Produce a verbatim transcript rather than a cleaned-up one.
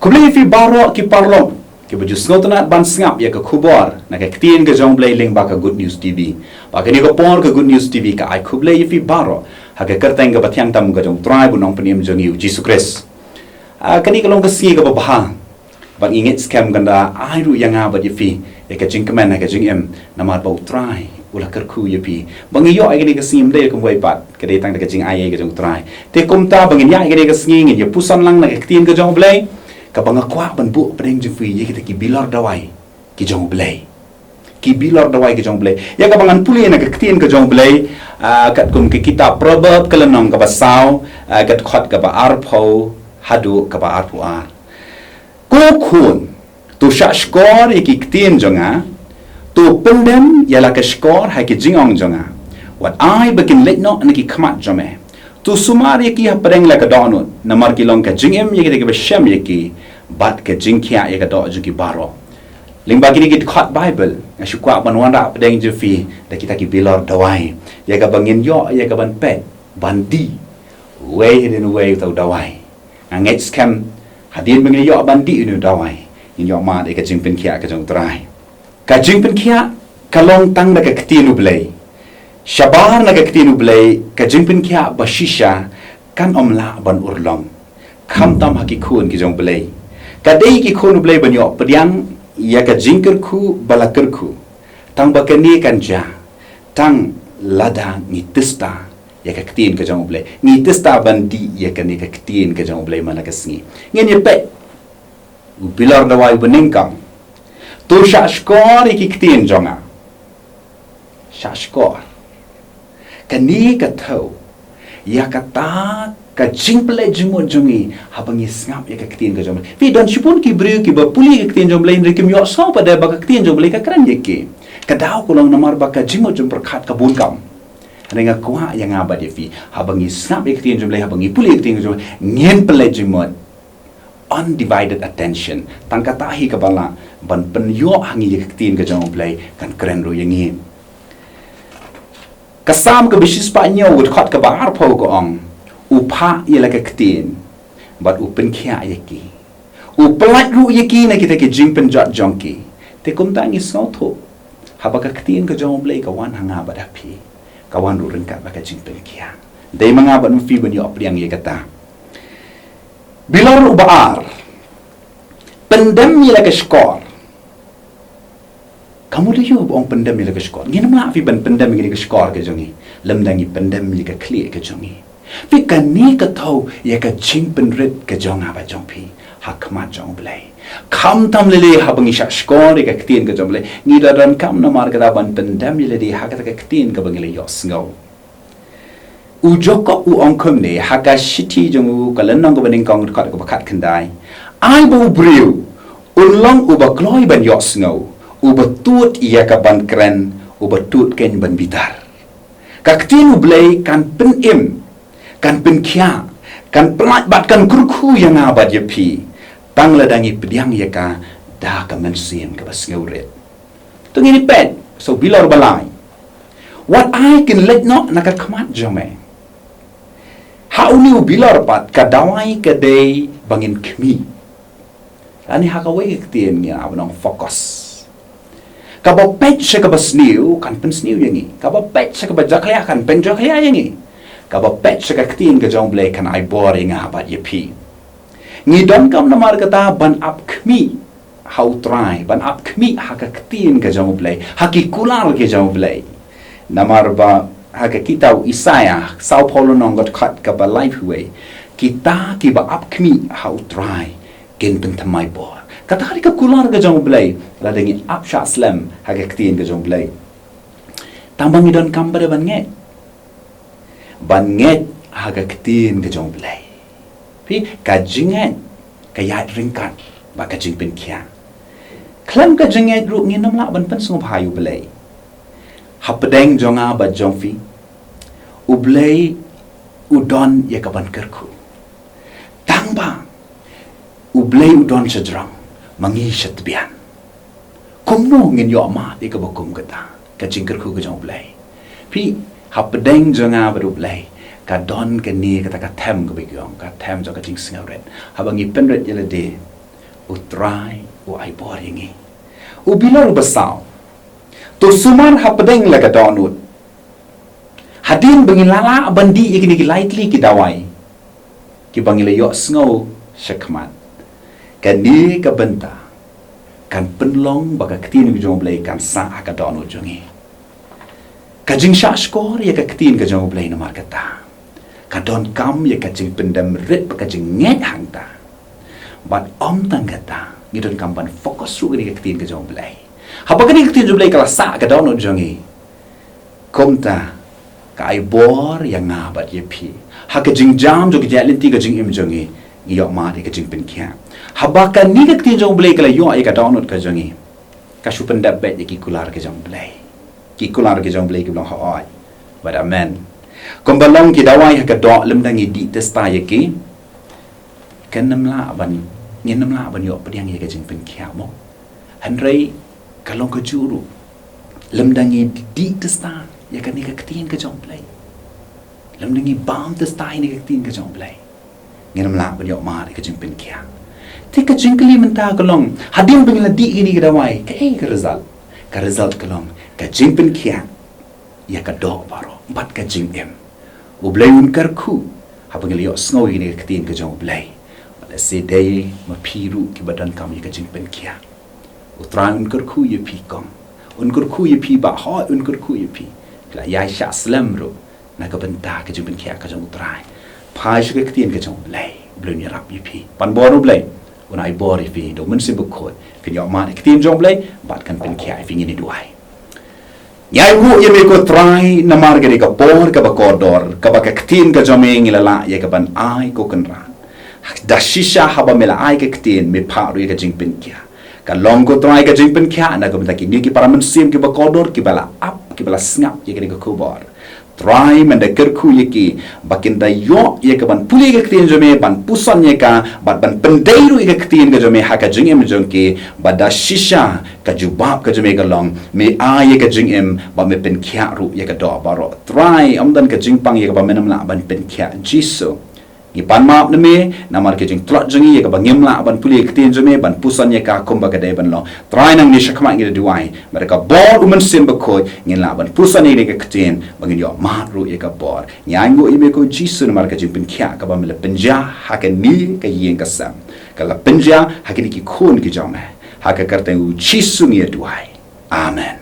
Khublei ïa phi baroh ki paralok kiba ju sngewtynnat ban sngap ïa ka khubor na ka ktien ka jong U Blei lyngba ka Good News T V. Ba kane ka por ka Good News T V ka ai khublei ïa phi baroh ha ka kyrteng kaba thiang tam ka jong U Trai bad U Nongpynim jong ngi U Jisu Khrist. Ah, kane ka long ka sngi kaba bha. Bad ngi ngeit skhem kan da ai ruh ïa nga bad ïa phi ïa ka jingkmen ha ka jingim namar ba U Trai u la kyrkhu ïa phi. Ba ngi ïoh ïa kane ka sngi ym dei kumwei pat, ka dei tang da ka jingaiei ka jong U Trai. Te kumta ba ngin ïaid ïa kane ka sngi ngin ïa puson lang na ka ktien ka jong U Blei, kaba nga kwah ban buh hapdeng jong phi ïa kita ki bilor dawai ki jong U Blei. Ki bilor dawai ki jong U Blei. Ïa kaba ngan pule na ka ktien ka jong U Blei, ah, katkum ka kitab Proverb ka lynnong kaba saw, ah, ka dkhot kaba arphew haduh kaba arphew ar. Ko khun, to shahshkor ïa ki ktien jong nga, to pyndem ïa la ka shkor ha ki jingong jong nga. Wat ai ba kin leit noh na ki khmat jong me. To sumar ïa ki hapdeng la ka dohnud, namar ki long ka jingim ïa kita kiba shem ïa ki, bad ka jingkhiah ïa ka doh jong ki baroh. Lyngba kine ki dkhot Baibl, nga shu kwah ban wanrah hapdeng jong phi da kita ki bilor dawai. Ïa kaba ngin ïoh ïa ka ban peit, ban dih uwei hadien uwei uta u dawai. Nga ngeit skhem hadien ba ngin ïoh ban dih une u dawai, ngin ïoh mad ïa ka jingpynkhiah ka jong U Trai. Ka jingpynkhiah ka long tang da ka ktien U Blei. Shabar na ka ktien U Blei ka jingpynkhiah ba shisha kan ym lah ban urlong, khamtam ha ki khun ki jong U Blei. Ka dei ki khun U Blei ban ïoh pdiang ïa ka jingkyrkhu ba la kyrkhu. Tang ba kane kan jia tang lada ngi tista ïa ka ktien ka jong U Blei, ngi tista ban dih ïa kane ka ktien ka jong U Blei man la ka sngi. Ngin ïa peit u bilor dawai uba nyngkong. To shahshkor ïa ki ktien jong nga. Shahshkor. Kane ka thew ïa kata ka jingpynleit jingmut jong ngi haba ngi sngap ïa ka ktien ka jong U Blei. Phi, don shibun ki briew kiba pule ka ktien jong U Blei hynrei kim ïohsngew pat de ba ka ktien jong U Blei ka kren ïa ki. Ka daw ka long namar ba ka jingmut jingpyrkhat ka bun kam. Hynrei nga kwah ïa nga bad ïa phi, haba ngi sngap ïa ka ktien jong U Blei, haba ngi pule ïa ka ktien jong U Blei, ngin pynleit jingmut. Undivided attention. Tang kata hi kaba lah ban pynïoh ha ngi ïa ka ktien ka jong U Blei kan kren ruh ïa ngi. Ka Salm kaba shispah hynñiew, ka dkhot kaba arphew ka ong, u phah ïa la ka ktien bad u pynkhiah ïa ki. U pyllait ruh ïa ki na kita ki jingpynjot jong ki. Te kumta ngi sngewthuh, haba ka ktien ka jong U Blei ka wan ha nga bad ha phi, ka wan ruh ryngkat bad ka jingpynkhiah. Dei ma nga bad ma phi ban ïoh pdiang ïa kata. Bilor uba ar. Pyndem ïa la ka shkor. Ka mut aïu ba ong pyndem ïa la ka shkor? Ngim lah phi ban pyndem ïa ka shkor ka jong ngi lymda ngi pyndem ïa ka khlieh ka jong ngi. Phi, kane ka thew ïa ka jingpynrit ka jong nga bad jong phi ha khmat jong U Blei. Khamtam lei lei haba ngi shahshkor ïa ka ktien ka jong U Blei, ngi da donkam namar kata ban pyndem ïa lade ha kata ka ktien kaba ngi la ïohsngew. U Jakob u ong kumne ha ka shithi jong u, ka lynnong kaba nyngkong, dkhot kaba khatkhyndai. Ai ba u briew un long uba kloi ban ïohsngew, uba tut ïa ka ban kren, uba tut keiñ ban bitar. Ka ktien U Blei kan pynim, kan pynkhiah, kan pyllait bad kan kyrkhu ïa nga bad ïa phi, tang lada ngi pdiang ïa ka da ka mynsiem kaba sngewrit. To ngin ïa peit sa u bilor ba lai. Wat ai kin leit noh na ka khmat jong me. Ha une u bilor pat ka dawai ka dei ba ngin khmih. Lane ha kawei ka ktien ngi ap nong focus. Kaba peit sha kaba sniew kan pynsniew ïa ngi. Kaba peit sha kaba jakhlia kan pynjakhlia ïa ngi. Kaba peit sha ka ktien ka jong U Blei kan ai bor ïa nga bad ïa phi. Ngi donkam namar kata ban ap khmih ha U Trai, ban ap khmih ha ka ktien ka jong U Blei, ha ki kular ka jong U Blei. Namar ba ha ka kitab Isaïah sawphew lynnong, dkhot kaba laiphew wei, kita kiba ap khmih ha U Trai kin pynthymmai bor. Kata ka dei ka kular ka jong U Blei lada ngi ap shah slem ha ka ktien ka jong U Blei. Tang ba ngi donkam pat de ban ngeit, ban ngeit ha ka ktien ka jong U Blei. Phi, ka jingngeit ka ïaid ryngkat bad ka jingpynkhiah. Khlem ka jingngeit ruh ngin ym lah ban pynsngewbha ïa U Blei. Hapdeng jong nga bad jong phi, U Blei u don ïa ka ban kyrkhu. Tang ba U Blei u don shajrong, ma ngi shatbian. Kumno ngin ïoh mad ïa kaba kum kata, ka jingkyrkhu ka jong U Blei? Phi, hapdeng jong nga bad U Blei ka don kane kata ka them kaba ngi ong ka them jong ka jingsngewrit. Haba ngi pynrit ïa lade, U Trai u ai bor ïa ngi. U Bilor u ba saw. To sumar hapdeng la ka dohnud. Hadien ba ngi la lah ban dih ïa kine ki lai tylli ki dawai kiba ngi la ïohsngew shakhmat, kane ka bynta kan pynlong ba ka ktien ka jong U Blei kan sah ha ka dohnud jong ngi. Ka jingshahshkor ïa ka ktien ka jong U Blei namar kata ka donkam ïa ka jingpyndem rit bad ka jingngeit hangta. Bad ym tang kata, ngi donkam ban focus ruh ïa ka ktien ka jong U Blei. Haba kane ka ktien jong U Blei ka la sah ha ka dohnud jong ngi, kumta ka ai bor ïa nga bad ïa phi. Ha ka jingjam jong ka jingïaid lynti ka jingim jong ngi, ngi ïoh mad ïa ka jingpynkhiah. Haba kane ka ktien jong U Blei ka la ïoh ïa ka dohnud ka jong ngi, ka shu pyndep beit ïa ki kular ka jong U Blei. Ki kular ka jong U Blei ki long hooid bad amen. Kumba long ki dawai ha ka doh, lymda ngi dih testa ïa ki, kan nym lah ban, ngin nym lah ban ïoh pdiang ïa ka jingpynkhiah mo. Hynrei ka long kajuh ruh lymda ngi dih testa ïa kane ka ktien ka jong U Blei, lymda ngi bam testa ïa kane ka ktien ka jong U Blei, ngin nym lah ban ïoh mad ïa ka jingpynkhiah. Te ka jingkylli mynta ka long, hadien ba ngi la dih ïa kine ki dawai, kaei ka result? Ka result ka long ka jingpynkhiah ïa ka doh baroh bad ka jingim. U Blei un kyrkhu haba ngi la ïohsngew ïa kane ka ktien ka jong U Blei. Bad lehse dei ma phi ruh kiba donkam ïa ka jingpynkhiah. U Trai un kyrkhu ïa phi kong, un kyrkhu ïa phi bah, hooid un kyrkhu ïa phi. Phi la ïai shah slem ruh na ka bynta ka jingpynkhiah ka jong U Trai. Phai sha ka ktien ka jong U Blei, U Blei un ïarap ïa phi. Pan bor U Blei un ai bor ïa phi da U Mynsiem Bakhuid, phin ïoh mad ïa ka ktien jong U Blei bad kan pynkhiah ïa phi. Ngin ïa duwai. Ngi ainguh ïa me ko Trai namar kane ka por kaba kordor kaba ka ktien ka jong me ngi la lah ïa ka ban ai ko Kynrad. Da shisha haba me la ai ka ktien, me phah ruh ïa ka jingpynkhiah. Ka long ko Trai ka jingpynkhiah na ka bynta kine ki para mynsiem kiba kordor, kiba la ap, kiba la sngap ïa kane ka khubor. Trai, men da kyrkhu ïa ki ba kin da ïoh ïa ka ban pule ïa ka ktien jong me, ban puson ïa ka bad ban pyndei ruh ïa ka ktien ka jong me ha ka jingim jong ki. Bad da shisha ka jubab ka jong me ka long, me ai ïa ka jingim bad me pynkhiah ruh ïa ka doh baroh. Trai, ym don ka jingpang ïa kaba men ym lah ban pynkhiah, Jisu. Ngi pan map na me namar ka jingtlot jong ngi ïa kaba ngim lah ban pule ïa ka ktien jong me, ban puson ïa ka kumba ka dei ban long. Trai, nangne shakhmat ngi da duwai ba da ka bor U Mynsiem Bakhuid ngin lah ban puson ïa ka ktien ba ngin ïoh mad ruh ïa ka bor. Ngi ainguh ïa me ko Jisu namar ka jingpynkhiah kaba me la pynjah ha kane ka ïing ka sem, ka la pynjah ha kine ki khun ki jong me. Ha ka kyrteng U Jisu ngi ïa duwai. Amen.